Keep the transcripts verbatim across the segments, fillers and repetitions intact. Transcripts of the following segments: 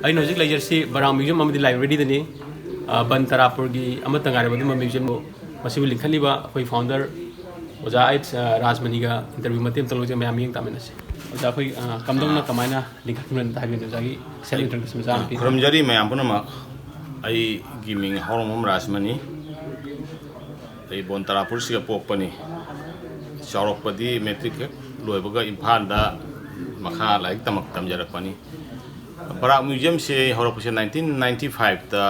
ꯑꯩꯅ ꯍꯧꯖꯤꯛ ꯂꯩꯖꯔꯤꯁꯤ ꯕꯔꯥꯛ ꯃ꯭ꯌꯨꯖꯤꯌꯝ ꯑꯃꯗꯤ ꯂꯥꯏꯕ꯭ꯔꯦꯔꯤꯗꯅꯤ꯫ ꯑ, ꯕꯟ ꯇꯔꯥꯄꯨꯔꯒꯤ ꯑꯃꯠꯇ ꯉꯥꯏꯔꯕ ꯑꯗꯨꯝꯕ ꯃ꯭ꯌꯨꯖꯤꯌꯝ ꯃꯁꯤꯕꯨ ꯂꯤꯡꯈꯠꯂꯤꯕ ꯑꯩꯈꯣꯏ ꯐꯥꯎꯟꯗꯔ ꯑꯣꯖꯥ ꯑꯩꯆ, ꯑ, ꯔꯥꯖꯃꯅꯤꯒ ꯏꯟꯇꯔꯚ꯭ꯌꯨ ꯃꯇꯦꯛ ꯑꯃꯇꯪ ꯂꯧꯖꯩ, ꯃꯌꯥꯝ ꯃꯤꯠꯌꯦꯡ ꯇꯥꯃꯤꯟꯅꯁꯤ꯫ ꯑꯣꯖꯥ, ꯑꯩꯈꯣꯏ, ꯑ, ꯀꯝꯗꯧꯅ ꯀꯃꯥꯏꯅ ꯂꯤꯡꯈꯠꯈꯤꯕꯅꯣ ꯑꯝꯇ ꯍꯥꯏꯕꯤꯌꯨꯅꯦ, ꯑꯣꯖꯥꯒꯤ ꯁꯦꯜꯐ ꯏꯟꯇ꯭ꯔꯣꯗꯛꯁꯟ ꯃꯆꯥ ꯑꯃ ꯄꯤꯌꯨ꯫ ꯈꯨꯔꯨꯝꯖꯔꯤ ꯃꯌꯥꯝ ꯄꯨꯝꯅꯃꯛ꯫ ꯑꯩꯒꯤ ꯃꯤꯡ ꯍꯥꯎꯔꯣꯡꯕꯝ ꯔꯥꯖꯃꯅꯤ꯫ ꯑꯩ ꯕꯣꯟ ꯇꯔꯥꯄꯨꯔꯁꯤꯗ ꯄꯣꯛꯄꯅꯤ꯫ ꯆꯥꯎꯔꯛꯄꯗꯤ ꯃꯦꯇ꯭ꯔꯤꯛ ꯍꯦꯛ ꯂꯣꯏꯕꯒ ꯏꯝꯐꯥꯜꯗ ꯃꯈꯥ ꯂꯥꯏꯔꯤꯛ ꯇꯝꯃꯛ-, ꯇꯝꯖꯔꯛꯄꯅꯤ꯫ ꯕꯔꯥꯛ ꯃ꯭ꯌꯨꯖꯤꯌꯝꯁꯦ ꯍꯧꯔꯛꯄꯁꯦ ꯅꯥꯏꯟꯇꯤꯟ ꯅꯥꯏꯟꯇꯤ ꯐꯥꯏꯚꯇ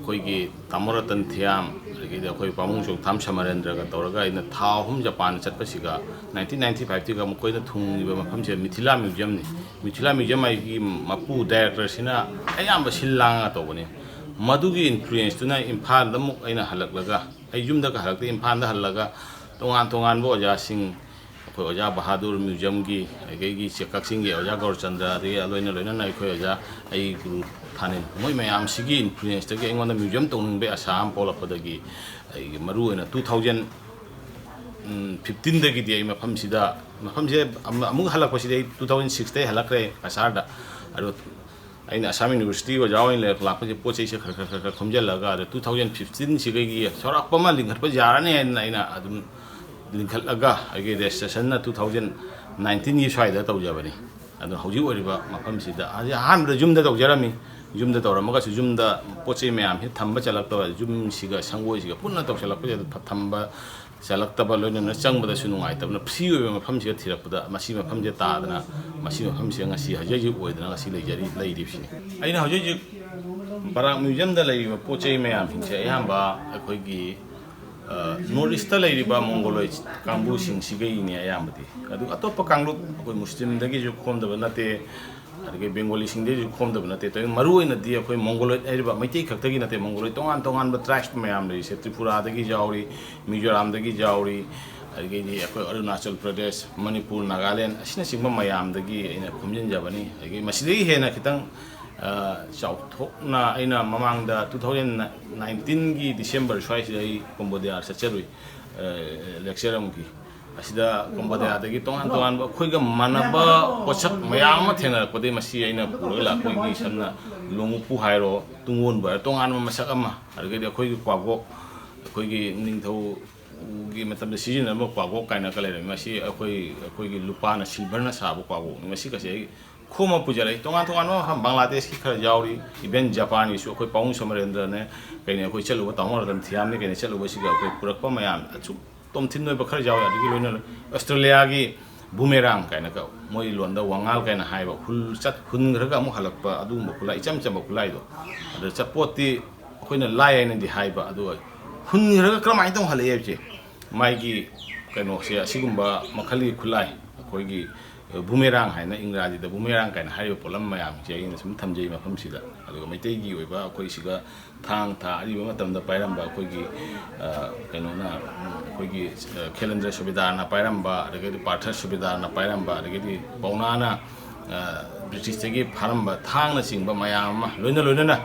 ꯑꯩꯈꯣꯏꯒꯤ ꯇꯥꯃꯣ ꯔꯇꯟ ꯊꯤꯌꯥꯝ, ꯑꯗꯒꯤꯗꯤ ꯑꯩꯈꯣꯏ ꯄꯥꯕꯨꯡ ꯆꯣꯡꯊꯥꯝ ꯁꯃꯔꯦꯟꯗ꯭ꯔꯒ ꯇꯧꯔꯒ ꯑꯩꯅ ꯊꯥ ꯑꯍꯨꯝ ꯖꯄꯥꯟꯗ ꯆꯠꯄꯁꯤꯒ, ꯅꯥꯏꯟꯇꯤꯟ ꯅꯥꯏꯟꯇꯤ ꯐꯥꯏꯚꯇꯒꯤ ꯑꯃꯨꯛ ꯑꯩꯈꯣꯏꯅ ꯊꯨꯡꯉꯤꯕ ꯃꯐꯝꯁꯦ ꯃꯤꯊꯤꯂꯥ ꯃ꯭ꯌꯨꯖꯤꯌꯝꯅꯤ꯫ ꯃꯤꯊꯤꯂꯥ ꯃ꯭ꯌꯨꯖꯤꯌꯝ ꯍꯥꯏꯒꯤ ꯃꯄꯨ ꯗꯥꯏꯔꯦꯛꯇꯔꯁꯤꯅ ꯑꯌꯥꯝꯕ ꯁꯤꯜ ꯂꯥꯡꯉꯒ ꯇꯧꯕꯅꯤ꯫ ꯃꯗꯨꯒꯤ ꯏꯟꯐ꯭ꯂꯨꯌꯦꯟꯁꯇꯨꯅ ꯏꯝꯐꯥꯜꯗ ꯑꯃꯨꯛ ꯑꯩꯅ ꯍꯜꯂꯛꯂꯒ, ꯑꯩ ꯌꯨꯝꯗꯒ ꯍꯜꯂꯛꯇꯦ, ꯏꯝꯐꯥꯜꯗ ꯍꯜꯂꯒ ꯇꯣꯉꯥꯟ ꯇꯣꯉꯥꯟꯕ ꯑꯣꯖꯥꯁꯤꯡ, ꯑꯩꯈꯣꯏ ꯑꯣꯖꯥ ꯕꯍꯥꯗꯨꯔ ꯃ꯭ꯌꯨꯖꯤꯌꯝꯒꯤ, ꯑꯗꯒꯤ ꯀꯛꯆꯤꯡꯒꯤ ꯑꯣꯖꯥ ꯒꯧꯔꯆꯟꯗ꯭ꯔ, ꯑꯗꯒꯤ ꯂꯣꯏꯅ ꯂꯣꯏꯅꯅ ꯑꯩꯈꯣꯏ ꯑꯣꯖꯥ, ꯑꯩ ꯒꯨꯔꯨ ꯊꯥꯅꯤꯜ, ꯃꯣꯏ ꯃꯌꯥꯝꯁꯤꯒꯤ ꯏꯟꯐ꯭ꯂꯨꯌꯦꯟꯁꯇꯒꯤ ꯑꯩꯉꯣꯟꯗ ꯃ꯭ꯌꯨꯖꯤꯌꯝ ꯇꯧꯅꯤꯡꯕꯒꯤ ꯑꯁꯥ ꯑꯃ ꯄꯣꯛꯂꯛꯄꯗꯒꯤ, ꯑꯩꯒꯤ ꯃꯔꯨꯑꯣꯏꯅ ꯇꯨ ꯊꯥꯎꯖꯟ ꯐꯤꯐꯇꯤꯟꯗꯒꯤꯗꯤ ꯑꯩ ꯃꯐꯝꯁꯤꯗ, ꯃꯐꯝꯁꯦ ꯑꯃ-, ꯑꯃꯨꯛ ꯍꯜꯂꯛꯄꯁꯤꯗꯤ ꯑꯩ ꯇꯨ ꯊꯥꯎꯖꯟ ꯁꯤꯛꯁꯇ ꯑꯩ ꯍꯜꯂꯛꯈ꯭ꯔꯦ ꯀꯁꯥꯔꯗ꯫ ꯑꯗꯣ ꯑꯩꯅ ꯑꯁꯥꯝ ꯌꯨꯅꯤꯚꯔꯁꯤꯇꯤ ꯑꯣꯖꯥ ꯑꯣꯏꯅ ꯂꯩꯔꯛ-, ꯂꯥꯛꯄꯁꯦ ꯄꯣꯠ ꯆꯩꯁꯦ ꯈꯔ ꯈꯔ ꯈꯔ ꯈꯔ ꯈꯣꯝꯖꯤꯜꯂꯒ, ꯑꯗ ꯇꯨ ꯊꯥꯎꯖꯟ ꯐꯤꯐꯇꯤꯟꯁꯤꯗꯒꯤ ꯆꯥꯎꯔꯥꯛꯄ ꯑꯃ ꯂꯤꯡꯈꯠꯄ ꯌꯥꯔꯅꯤ ꯍꯥꯏꯅ ꯑꯩꯅ ꯑꯗꯨꯝ ꯂꯤꯡꯈꯠꯂꯒ, ꯑꯩꯒꯤ ꯔꯦꯖꯤꯁꯇ꯭ꯔꯦꯁꯟꯅ ꯇꯨ ꯊꯥꯎꯖꯟ ꯅꯥꯏꯟꯇꯤꯟꯒꯤ ꯁ꯭ꯋꯥꯏꯗ ꯇꯧꯖꯕꯅꯤ꯫ ꯑꯗꯣ ꯍꯧꯖꯤꯛ ꯑꯣꯏꯔꯤꯕ ꯃꯐꯝꯁꯤꯗ, ꯍꯧꯖꯤꯛ ꯑꯍꯥꯟꯕꯗ ꯌꯨꯝꯗ ꯇꯧꯖꯔꯝꯃꯤ꯫ ꯌꯨꯝꯗ ꯇꯧꯔꯝꯃꯒꯁꯨ ꯌꯨꯝꯗ ꯄꯣꯠ ꯆꯩ ꯃꯌꯥꯝꯁꯤ ꯊꯝꯕ ꯆꯜꯂꯛꯇꯕ, ꯌꯨꯝꯁꯤꯒ ꯁꯪꯒꯣꯏꯁꯤꯒ ꯄꯨꯟꯅ ꯇꯧꯁꯜꯂꯛꯄꯁꯤꯗ ꯊ-, ꯊꯝꯕ ꯆꯜꯂꯛꯇꯕ, ꯂꯣꯏꯅꯅ ꯆꯪꯕꯗꯁꯨ ꯅꯨꯡꯉꯥꯏꯇꯕꯅ, ꯐ꯭ꯔꯤ ꯑꯣꯏꯕ ꯃꯐꯝꯁꯤꯗ ꯊꯤꯔꯛꯄꯗ ꯃꯁꯤ ꯃꯐꯝꯁꯦ ꯇꯥꯗꯅ, ꯃꯁꯤ ꯃꯐꯝꯁꯤꯗ ꯉꯁꯤ ꯍꯧꯖꯤꯛ ꯍꯧꯖꯤꯛ ꯑꯣꯏꯗꯅ ꯉꯁꯤ ꯂꯩꯖꯔꯤ, ꯂꯩꯔꯤꯕꯁꯤꯅꯤ꯫ ꯑꯩꯅ ꯍꯧꯖꯤꯛ ꯍꯧꯖꯤꯛ ꯕꯔꯥꯛ ꯃ꯭ꯌꯨꯖꯤꯌꯝꯗ ꯂꯩꯔꯤꯕ ꯄꯣꯠ ꯆꯩ ꯃꯌꯥꯝꯁꯤꯡꯁꯦ ꯑꯌꯥꯝꯕ ꯑꯩꯈꯣꯏꯒꯤ, ꯑ, ꯅꯣꯔꯠ ꯏꯁꯇ ꯂꯩꯔꯤꯕ ꯃꯣꯡꯒꯣꯂꯣꯏꯗ ꯀꯥꯡꯕꯨꯁꯤꯡꯁꯤꯒꯩꯅꯦ ꯑꯌꯥꯝꯕꯗꯤ꯫ ꯑꯗꯨꯒ ꯑꯇꯣꯞꯄ ꯀꯥꯡꯂꯨꯞ ꯑꯩꯈꯣꯏ ꯃꯨꯁꯂꯤꯝꯗꯒꯤꯁꯨ ꯈꯣꯝꯗꯕ ꯅꯠꯇꯦ, ꯑꯗꯒꯤ ꯕꯦꯡꯒꯣꯂꯤꯁꯤꯡꯗꯒꯤꯁꯨ ꯈꯣꯝꯗꯕ ꯅꯠꯇꯦ꯫ ꯇꯧꯏ-, ꯃꯔꯨꯑꯣꯏꯅꯗꯤ ꯑꯩꯈꯣꯏ ꯃꯣꯡꯒꯣꯂꯣꯏꯗ ꯍꯥꯏꯔꯤꯕ ꯃꯩꯇꯩ ꯈꯛꯇꯒꯤ ꯅꯠꯇꯦ, ꯃꯣꯡꯒꯣꯂꯣꯏꯗ ꯇꯣꯉꯥꯟ ꯇꯣꯉꯥꯟꯕ ꯇ꯭ꯔꯥꯏꯕꯁ ꯃꯌꯥꯝ ꯂꯩꯔꯤꯁꯦ, ꯇ꯭ꯔꯤꯄꯨꯔꯥꯗꯒꯤ ꯌꯥꯎꯔꯤ, ꯃꯤꯖꯣꯔꯥꯝꯗꯒꯤ ꯌꯥꯎꯔꯤ, ꯑꯗꯒꯤꯗꯤ ꯑꯩꯈꯣꯏ ꯑꯔꯨꯅꯥꯆꯜ ꯄ꯭ꯔꯗꯦꯁ, ꯃꯅꯤꯄꯨꯔ, ꯅꯥꯒꯥꯂꯦꯟ ꯑꯁꯤꯅꯆꯤꯡꯕ ꯃꯌꯥꯝꯗꯒꯤ ꯑꯩꯅ ꯈꯣꯝꯖꯤꯟꯖꯕꯅꯤ꯫ ꯑꯗꯒꯤ ꯃꯁꯤꯗꯒꯤ ꯍꯦꯟꯅ ꯈꯤꯇꯪ, ꯑ, ꯆꯥꯎꯊꯣꯛꯅ ꯑꯩꯅ ꯃꯃꯥꯡꯗ ꯇꯨ ꯊꯥꯎꯖꯟ ꯅꯥꯏꯟꯇꯤꯟꯒꯤ ꯗꯤꯁꯦꯝꯕꯔ ꯁ꯭ꯋꯥꯏꯁꯤꯗ ꯑꯩ ꯀꯣꯝꯕꯣꯗꯤꯌꯥ ꯆꯠꯆꯔꯨꯏ, ꯑ, ꯂꯦꯛꯆꯔ ꯑꯃꯒꯤ꯫ ꯑꯁꯤꯗ ꯀꯣꯝꯕꯣꯗꯤꯌꯥꯗꯒꯤ ꯇꯣꯉꯥꯟ ꯇꯣꯉꯥꯟꯕ ꯑꯩꯈꯣꯏꯒ ꯃꯥꯟꯅꯕ ꯄꯣꯠꯁꯛ ꯃꯌꯥꯝ ꯑꯃ ꯊꯦꯡꯅꯔꯛꯄꯗꯒꯤ ꯃꯁꯤ ꯑꯩꯅ ꯄꯨꯔꯒ ꯂꯥꯛꯄꯒꯤ ꯁꯝꯅ ꯂꯣꯡꯎꯞꯄꯨ ꯍꯥꯏꯔꯣ, ꯇꯨꯡꯑꯣꯟꯕ ꯍꯥꯏꯔꯣ, ꯇꯣꯉꯥꯟꯕ ꯃꯁꯛ ꯑꯃ꯫ ꯑꯗꯨꯗꯒꯤꯗꯤ ꯑꯩꯈꯣꯏꯒꯤ ꯀ꯭ꯋꯥꯒꯣꯛ, ꯑꯩꯈꯣꯏꯒꯤ ꯅꯤꯡꯊꯧꯒꯤ ꯃꯇꯝꯗ ꯁꯤꯖꯤꯟꯅꯔꯝꯕ ꯀ꯭ꯋꯥꯒꯣꯛ ꯀꯥꯏꯅꯒ ꯂꯩꯔꯝꯃꯤ꯫ ꯃꯁꯤ ꯑꯩꯈꯣꯏ, ꯑꯩꯈꯣꯏꯒꯤ ꯂꯨꯄꯥꯅ, ꯁꯤꯜꯚꯔꯅ ꯁꯥꯕ ꯀ꯭ꯋꯥꯒꯣꯛꯅꯤ꯫ ꯃꯁꯤꯒꯁꯦ ꯑꯩ ꯈꯣꯝꯃ ꯄꯨꯖꯔꯛꯏ꯫ ꯇꯣꯉꯥꯟ ꯇꯣꯉꯥꯟꯕ ꯃꯐꯝ, ꯕꯪꯒ꯭ꯂꯥꯗꯦꯁꯀꯤ ꯈꯔ ꯌꯥꯎꯔꯤ, even ꯖꯄꯥꯟꯒꯤꯁꯨ ꯑꯩꯈꯣꯏ ꯄꯥꯕꯨꯡ ꯁꯃꯔꯦꯟꯗ꯭ꯔꯅꯦ, ꯀꯩꯅꯦ, ꯑꯩꯈꯣꯏ ꯆꯠꯂꯨꯕ ꯇꯥꯃꯣ ꯔꯇꯟ ꯊꯤꯌꯥꯝꯅꯦ ꯀꯩꯅꯦ ꯆꯠꯂꯨꯕꯁꯤꯒ ꯑꯩꯈꯣꯏ ꯄꯨꯔꯛꯄ ꯃꯌꯥꯝ ꯑꯁꯨꯛ ꯇꯣꯝꯊꯤꯟ ꯑꯣꯏꯕ ꯈꯔ ꯌꯥꯎꯋꯦ꯫ ꯑꯗꯨꯒꯤ ꯂꯣꯏꯅꯅ ꯑꯁꯇ꯭ꯔꯦꯂꯤꯌꯥꯒꯤ ꯕꯨꯃꯦꯔꯥꯡ ꯀꯥꯏꯅꯒ ꯃꯣꯏ ꯂꯣꯟꯗ ꯋꯥꯉꯥꯜ ꯀꯥꯏꯅ ꯍꯥꯏꯕ, ꯍꯨꯜ ꯆꯠ-, ꯍꯨꯟꯈ꯭ꯔꯒ ꯑꯃꯨꯛ ꯍꯜꯂꯛꯄ ꯑꯗꯨꯒꯨꯝꯕ ꯈꯨꯠꯂꯥꯏ, ꯏꯆꯝ ꯆꯝꯕ ꯈꯨꯠꯂꯥꯏꯗꯣ꯫ ꯑꯗ ꯆꯠꯄꯣꯠꯇꯤ ꯑꯩꯈꯣꯏꯅ ꯂꯥꯏ ꯍꯥꯏꯅꯗꯤ ꯍꯥꯏꯕ, ꯑꯗꯨꯒ ꯍꯨꯟꯈ꯭ꯔꯒ ꯀꯔꯝꯍꯥꯏꯅ ꯇꯧꯅ ꯍꯜꯂꯛꯏ ꯍꯥꯏꯕꯁꯦ, ꯃꯥꯒꯤ ꯀꯩꯅꯣꯁꯦ, ꯑꯁꯤꯒꯨꯝꯕ ꯃꯈꯜꯒꯤ ꯈꯨꯠꯂꯥꯏ, ꯑꯩꯈꯣꯏꯒꯤ ꯕꯨꯃꯦꯔꯥꯡ ꯍꯥꯏꯅ, ꯏꯪꯒ꯭ꯔꯥꯖꯤꯗ ꯕꯨꯃꯦꯔꯥꯡ ꯀꯥꯏꯅ ꯍꯥꯏꯔꯤꯕ ꯄꯣꯠꯂꯝ ꯃꯌꯥꯝꯁꯦ ꯑꯩꯅ ꯁꯨꯝ ꯊꯝꯖꯩ ꯃꯐꯝꯁꯤꯗ꯫ ꯑꯗꯨꯒ ꯃꯩꯇꯩꯒꯤ ꯑꯣꯏꯕ ꯑꯩꯈꯣꯏ ꯁꯤꯒ ꯊꯥꯡ ꯊꯥ ꯑꯔꯤꯕ ꯃꯇꯝꯗ ꯄꯥꯏꯔꯝꯕ ꯑꯩꯈꯣꯏꯒꯤ, ꯑ, ꯀꯩꯅꯣꯅ, ꯎꯝ, ꯑꯩꯈꯣꯏꯒꯤ, ꯑ, ꯈꯦꯂꯦꯟꯗ꯭ꯔ ꯁꯨꯕꯦꯗꯥꯔꯅ ꯄꯥꯏꯔꯝꯕ, ꯑꯗꯒꯤꯗꯤ ꯄꯥꯔꯊ ꯁꯨꯕꯦꯗꯥꯔꯅ ꯄꯥꯏꯔꯝꯕ, ꯑꯗꯒꯤꯗꯤ ꯄꯥꯎꯅꯥꯅ, ꯑ, ꯕ꯭ꯔꯤꯇꯤꯁꯇꯒꯤ ꯐꯥꯔꯝꯕ ꯊꯥꯡꯅꯆꯤꯡꯕ ꯃꯌꯥꯝ ꯑꯃ, ꯂꯣꯏꯅ ꯂꯣꯏꯅꯅ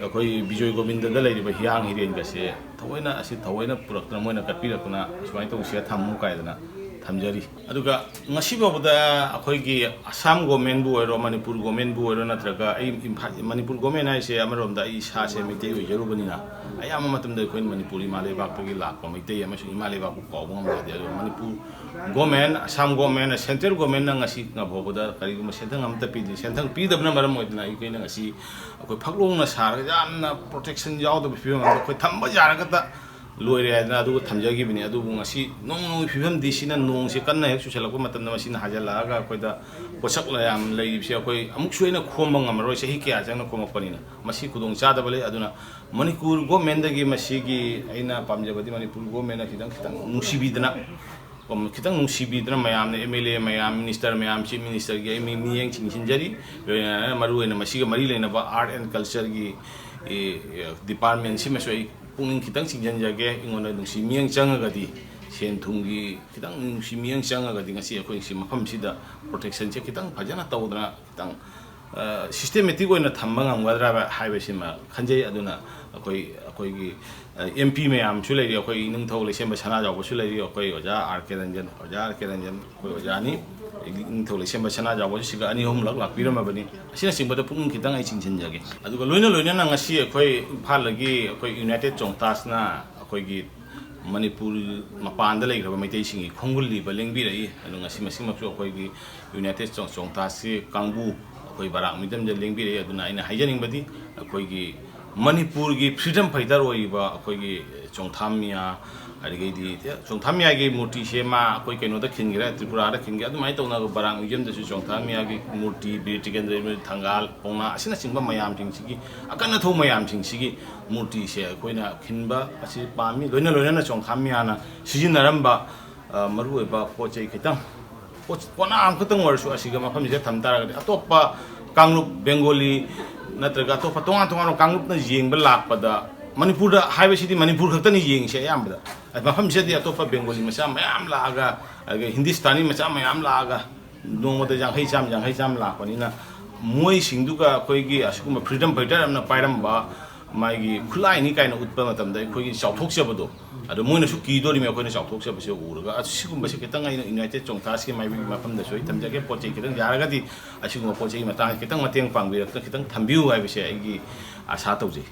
ꯑꯩꯈꯣꯏ ꯕꯤꯖꯣꯏ ꯒꯣꯕꯤꯟꯗꯗ ꯂꯩꯔꯤꯕ ꯍꯤꯌꯥꯡ ꯍꯤꯔꯦꯟꯒꯁꯦ ꯊꯑꯣꯏꯅ, ꯑꯁꯤ ꯊꯑꯣꯏꯅ ꯄꯨꯔꯛꯇꯅ, ꯃꯣꯏꯅ ꯀꯠꯄꯤꯔꯛꯇꯅ, ꯁꯨꯃꯥꯏꯅ ꯇꯧꯁꯤꯔ ꯊꯝꯃꯨ ꯀꯥꯏꯗꯅ ꯊꯝꯖꯔꯤ꯫ ꯑꯗꯨꯒ ꯉꯁꯤ ꯐꯥꯎꯕꯗ ꯑꯩꯈꯣꯏꯒꯤ ꯑꯁꯥꯝ ꯒꯣꯔꯃꯦꯟꯕꯨ ꯑꯣꯏꯔꯣ, ꯃꯅꯤꯄꯨꯔ ꯒꯣꯔꯃꯦꯟꯕꯨ ꯑꯣꯏꯔꯣ, ꯅꯠꯇ꯭ꯔꯒ ꯑꯩ ꯏꯝꯐꯥꯜ, ꯃꯅꯤꯄꯨꯔ ꯒꯣꯔꯃꯦꯟ ꯍꯥꯏꯁꯦ, ꯑꯃꯔꯣꯝꯗ ꯑꯩ ꯏꯁꯥꯁꯦ ꯃꯩꯇꯩ ꯑꯣꯏꯖꯔꯨꯕꯅꯤꯅ, ꯑꯌꯥꯝꯕ ꯃꯇꯝꯗ ꯑꯩꯈꯣꯏꯅ ꯃꯅꯤꯄꯨꯔ ꯏꯃꯥ ꯂꯩꯕꯥꯛꯇꯒꯤ ꯂꯥꯛꯄ ꯃꯩꯇꯩ ꯑꯃꯁꯨꯡ ꯏꯃꯥ ꯂꯩꯕꯥꯛꯄꯨ ꯀꯥꯎꯕ ꯉꯝꯕ ꯌꯥꯗꯦ꯫ ꯑꯗꯨꯒ ꯃꯅꯤꯄꯨꯔ ꯒꯣꯔꯃꯦꯟ, ꯑꯁꯥꯝ ꯒꯣꯔꯃꯦꯟꯅ, ꯁꯦꯟꯇ꯭ꯔꯦꯜ ꯒꯣꯔꯃꯦꯟꯅ ꯉꯁꯤ ꯐꯥꯎꯕꯗ ꯀꯔꯤꯒꯨꯝꯕ ꯁꯦꯟꯊꯪ ꯑꯃꯠꯇ ꯄꯤꯗ꯭ꯔꯤ꯫ ꯁꯦꯟꯊꯪ ꯄꯤꯗꯕꯅ ꯃꯔꯝ ꯑꯣꯏꯗꯅ ꯑꯩꯈꯣꯏꯅ ꯉꯁꯤ ꯑꯩꯈꯣꯏ ꯐꯛꯂꯣꯡꯅ ꯁꯥꯔꯒ ꯌꯥꯝꯅ ꯄ꯭ꯔꯣꯇꯦꯛꯁꯟ ꯌꯥꯎꯗꯕ ꯐꯤꯕꯝ ꯑꯃꯗ ꯑꯩꯈꯣꯏ ꯊꯝꯕ ꯌꯥꯔꯒꯗ ꯂꯣꯏꯔꯦ ꯍꯥꯏꯗꯅ ꯑꯗꯨꯒ ꯊꯝꯖꯈꯤꯕꯅꯤ꯫ ꯑꯗꯨꯕꯨ ꯉꯁꯤ ꯅꯣꯡ ꯅꯣꯡꯒꯤ ꯐꯤꯕꯝꯗꯤ ꯁꯤꯅ, ꯅꯣꯡꯁꯤ ꯀꯟꯅ ꯍꯦꯛ ꯆꯨꯁꯜꯂꯛꯄ ꯃꯇꯝꯗ ꯃꯁꯤꯅ ꯍꯥꯏꯖꯤꯜꯂꯛꯑꯒ ꯑꯩꯈꯣꯏꯗ ꯄꯣꯠꯁꯛ ꯃꯌꯥꯝ ꯂꯩꯔꯤꯕꯁꯦ ꯑꯩꯈꯣꯏ ꯑꯃꯨꯛꯁꯨ ꯍꯦꯟꯅ ꯈꯣꯝꯕ ꯉꯝꯃꯔꯣꯏ, ꯆꯍꯤ ꯀꯌꯥ ꯆꯪꯅ ꯈꯣꯝꯃꯛꯄꯅꯤꯅ꯫ ꯃꯁꯤ ꯈꯨꯗꯣꯡ ꯆꯥꯗꯕ ꯂꯩ꯫ ꯑꯗꯨꯅ ꯃꯅꯤꯄꯨꯔ ꯒꯣꯔꯃꯦꯟꯗꯒꯤ ꯃꯁꯤꯒꯤ ꯑꯩꯅ ꯄꯥꯝꯖꯕꯗꯤ ꯃꯅꯤꯄꯨꯔ ꯒꯣꯔꯃꯦꯟꯅ ꯈꯤꯇꯪ, ꯈꯤꯇꯪ ꯅꯨꯡꯁꯤꯕꯤꯗꯅ, ꯈꯤꯇꯪ ꯅꯨꯡꯁꯤꯕꯤꯗꯅ ꯃꯌꯥꯝꯅ, ꯑꯦꯝ ꯑꯦꯜ ꯑꯦ ꯃꯌꯥꯝ, ꯃꯤꯅꯤꯁꯇꯔ ꯃꯌꯥꯝꯁꯤ, ꯃꯤꯅꯤꯁꯇꯔꯒꯤ ꯑꯩ ꯃꯤ-, ꯃꯤꯠꯌꯦꯡ ꯆꯤꯡꯁꯤꯟꯖꯔꯤ꯫ ꯂꯣꯏꯅꯅ ꯃꯔꯨꯑꯣꯏꯅ ꯃꯁꯤꯒ ꯃꯔꯤ ꯂꯩꯅꯕ ꯑꯥꯔꯠ ꯑꯦꯟ ꯀꯜꯆꯔꯒꯤ, ꯑꯦ, ꯑꯦ, ꯗꯤꯄꯥꯔꯠꯃꯦꯟꯁꯤꯃꯁꯨ ꯑꯩ ꯄꯨꯛꯅꯤꯡ ꯈꯤꯇꯪ ꯆꯤꯡꯁꯤꯟꯖꯒꯦ꯫ ꯑꯩꯉꯣꯟꯗ ꯅꯨꯡꯁꯤ ꯃꯤꯠꯌꯦꯡ ꯆꯪꯉꯒꯗꯤ, ꯁꯦꯟ ꯊꯨꯝꯒꯤ ꯈꯤꯇꯪ ꯅꯨꯡꯁꯤ ꯃꯤꯠꯌꯦꯡ ꯆꯪꯉꯒꯗꯤ ꯉꯁꯤ ꯑꯩꯈꯣꯏ ꯁꯤ ꯃꯐꯝꯁꯤꯗ ꯄ꯭ꯔꯣꯇꯦꯛꯁꯟꯁꯦ ꯈꯤꯇꯪ ꯐꯖꯅ ꯇꯧꯗꯅ, ꯈꯤꯇꯪ ꯁꯤꯁꯇꯦꯃꯦꯇꯤꯛ ꯑꯣꯏꯅ ꯊꯝꯕ ꯉꯝꯒꯗ꯭ꯔꯥ ꯍꯥꯏꯕꯁꯤꯃ ꯈꯟꯖꯩ꯫ ꯑꯗꯨꯅ ꯑꯩꯈꯣꯏ, ꯑꯩꯈꯣꯏꯒꯤ ꯑꯦꯝ ꯄꯤ ꯃꯌꯥꯝꯁꯨ ꯂꯩꯔꯤ, ꯑꯩꯈꯣꯏ ꯏꯅꯤꯡꯊꯧ ꯂꯩꯁꯦꯝꯕ ꯁꯅꯥꯖꯥꯎꯕꯁꯨ ꯂꯩꯔꯤ, ꯑꯩꯈꯣꯏ ꯑꯣꯖꯥ ꯑꯥꯔ ꯀꯦ ꯔꯟꯖꯟ, ꯑꯣꯖꯥ ꯑꯥꯔ ꯀꯦ ꯔꯟꯖꯟ ꯑꯩꯈꯣꯏ ꯑꯣꯖꯥꯅꯤ꯫ ꯏꯅꯤꯡꯊꯧ ꯂꯩꯁꯦꯝꯕ ꯁꯅꯥꯖꯥꯎꯕꯁꯨ ꯁꯤꯒ ꯑꯅꯤ ꯑꯍꯨꯝꯂꯛ ꯂꯥꯛꯄꯤꯔꯝꯃꯕꯅꯤ꯫ ꯑꯁꯤꯅꯆꯤꯡꯕꯗ ꯄꯨꯛꯅꯤꯡ ꯈꯤꯇꯪ ꯑꯩ ꯆꯤꯡꯁꯤꯟꯖꯒꯦ꯫ ꯑꯗꯨꯒ ꯂꯣꯏꯅ ꯂꯣꯏꯅꯅ ꯉꯁꯤ ꯑꯩꯈꯣꯏ ꯏꯝꯐꯥꯜꯗꯒꯤ ꯑꯩꯈꯣꯏ ꯌꯨꯅꯥꯏꯇꯦꯠ ꯆꯣꯡꯇꯥꯁꯅ ꯑꯩꯈꯣꯏꯒꯤ ꯃꯅꯤꯄꯨꯔ ꯃꯄꯥꯟꯗ ꯂꯩꯈ꯭ꯔꯕ ꯃꯩꯇꯩꯁꯤꯡꯒꯤ ꯈꯣꯡꯒꯨꯜꯂꯤꯕ ꯂꯦꯡꯕꯤꯔꯛꯏ꯫ ꯑꯗꯨ ꯉꯁꯤ ꯃꯁꯤꯃꯛꯁꯨ ꯑꯩꯈꯣꯏꯒꯤ ꯌꯨꯅꯥꯏꯇꯦꯠ ꯆꯣꯡ-, ꯆꯣꯡꯇꯥꯁꯤ ꯀꯥꯡꯕꯨ ꯑꯩꯈꯣꯏ ꯕꯔꯥꯛ ꯃ꯭ꯌꯨꯖꯤꯌꯝꯗ ꯂꯦꯡꯕꯤꯔꯛꯏ꯫ ꯑꯗꯨꯅ ꯑꯩꯅ ꯍꯥꯏꯖꯅꯤꯡꯕꯗꯤ ꯑꯩꯈꯣꯏꯒꯤ ꯃꯅꯤꯄꯨꯔꯒꯤ ꯐ꯭ꯔꯤꯗꯝ ꯐꯥꯏꯇꯔ ꯑꯣꯏꯔꯤꯕ ꯑꯩꯈꯣꯏꯒꯤ ꯆꯣꯡꯊꯥꯝ ꯃꯤꯌꯥ, ꯑꯗꯒꯤꯗꯤ ꯆꯣꯡꯊꯥꯝ ꯃꯤꯌꯥꯒꯤ ꯃꯨꯔꯇꯤꯁꯦ ꯃꯥ ꯑꯩꯈꯣꯏ ꯀꯩꯅꯣꯗ ꯈꯤꯟꯈ꯭ꯔꯦ, ꯇ꯭ꯔꯤꯄꯨꯔꯥꯗ ꯈꯤꯟꯈ꯭ꯔꯦ꯫ ꯑꯗꯨꯃꯥꯏꯅ ꯇꯧꯅ ꯕꯔꯥꯛ ꯃ꯭ꯌꯨꯖꯤꯌꯝꯗꯁꯨ ꯆꯣꯡꯊꯥꯝ ꯃꯤꯌꯥꯒꯤ ꯃꯨꯔꯇꯤ, ꯕꯤꯔ ꯇꯤꯀꯦꯟꯗ꯭ꯔ ꯊꯪꯒꯥꯜ, ꯄꯥꯎꯅꯥ ꯑꯁꯤꯅꯆꯤꯡꯕ ꯃꯌꯥꯝꯁꯤꯡꯁꯤꯒꯤ, ꯑꯀꯟ ꯑꯊꯧ ꯃꯌꯥꯝꯁꯤꯡꯁꯤꯒꯤ ꯃꯨꯔꯇꯤꯁꯦ ꯑꯩꯈꯣꯏꯅ ꯈꯤꯟꯕ ꯑꯁꯤ ꯄꯥꯝꯃꯤ꯫ ꯂꯣꯏꯅ ꯂꯣꯏꯅꯅ ꯆꯣꯡꯊꯥꯝ ꯃꯤꯌꯥꯅ ꯁꯤꯖꯤꯟꯅꯔꯝꯕ, ꯑ, ꯃꯔꯨꯑꯣꯏꯕ ꯄꯣꯠ ꯆꯩ ꯈꯤꯇꯪ, ꯄꯣꯠ, ꯄꯣꯠ ꯑꯃꯈꯛꯇꯪ ꯑꯣꯏꯔꯁꯨ ꯑꯁꯤꯒ ꯃꯐꯝꯁꯤꯗ ꯊꯝ ꯇꯥꯔꯒꯗꯤ ꯑꯇꯣꯞꯄ ꯀꯥꯡꯂꯨꯞ, ꯕꯦꯡꯒꯣꯂꯤ ꯅꯠꯇ꯭ꯔꯒ ꯑꯇꯣꯞꯄ ꯇꯣꯉꯥꯟ ꯇꯣꯉꯥꯟꯕ ꯀꯥꯡꯂꯨꯞꯅ ꯌꯦꯡꯕ ꯂꯥꯛꯄꯗ, ꯃꯅꯤꯄꯨꯔꯗ ꯍꯥꯏꯕꯁꯤꯗꯤ ꯃꯅꯤꯄꯨꯔ ꯈꯛꯇꯅꯤ ꯌꯦꯡꯉꯤꯁꯦ ꯑꯌꯥꯝꯕꯗ꯫ ꯃꯐꯝꯁꯤꯗꯗꯤ ꯑꯇꯣꯞꯄ ꯕꯦꯡꯒꯣꯂꯤ ꯃꯆꯥ ꯃꯌꯥꯝ ꯂꯥꯛꯑꯒ, ꯑꯗꯒꯤ ꯍꯤꯟꯗꯨꯁꯇꯥꯅꯤ ꯃꯆꯥ ꯃꯌꯥꯝ ꯂꯥꯛꯑꯒ, ꯅꯣꯡꯃꯗ ꯌꯥꯡꯈꯩ ꯆꯥꯝ, ꯌꯥꯡꯈꯩ ꯆꯥꯝ ꯂꯥꯛꯄꯅꯤꯅ, ꯃꯣꯏꯁꯤꯡꯗꯨꯒ ꯑꯩꯈꯣꯏꯒꯤ ꯑꯁꯤꯒꯨꯝꯕ ꯐ꯭ꯔꯤꯗꯝ ꯐꯥꯏꯇꯔ ꯑꯃꯅ ꯄꯥꯏꯔꯝꯕ ꯃꯥꯒꯤ ꯈꯨꯠꯂꯥꯏꯅꯤ ꯀꯥꯏꯅ ꯎꯠꯄ ꯃꯇꯝꯗ ꯑꯩꯈꯣꯏꯒꯤ ꯆꯥꯎꯊꯣꯛꯆꯕꯗꯣ, ꯑꯗꯣ ꯃꯣꯏꯅꯁꯨ ꯀꯤꯗꯣꯔꯤꯃꯤ ꯑꯩꯈꯣꯏꯅ ꯆꯥꯎꯊꯣꯛꯆꯕꯁꯦ ꯎꯔꯒ꯫ ꯑꯁꯤꯒꯨꯝꯕꯁꯦ ꯈꯤꯇꯪ ꯑꯩꯅ ꯌꯨꯅꯥꯏꯇꯦꯠ ꯆꯣꯡꯊꯥꯁꯀꯤ ꯃꯥꯏꯕꯒꯤ ꯃꯐꯝꯗꯁꯨ ꯑꯩ ꯊꯝꯖꯒꯦ꯫ ꯄꯣꯠ ꯆꯩ ꯈꯤꯇꯪ ꯌꯥꯔꯒꯗꯤ ꯑꯁꯤꯒꯨꯝꯕ ꯄꯣꯠ ꯆꯩꯒꯤ ꯃꯇꯥꯡꯗ ꯈꯤꯇꯪ ꯃꯇꯦꯡ ꯄꯥꯡꯕꯤꯔꯛꯇꯅ ꯈꯤꯇꯪ ꯊꯝꯕꯤꯌꯨ ꯍꯥꯏꯕꯁꯦ ꯑꯩꯒꯤ ꯑꯥꯁꯥ ꯇꯧꯖꯩ꯫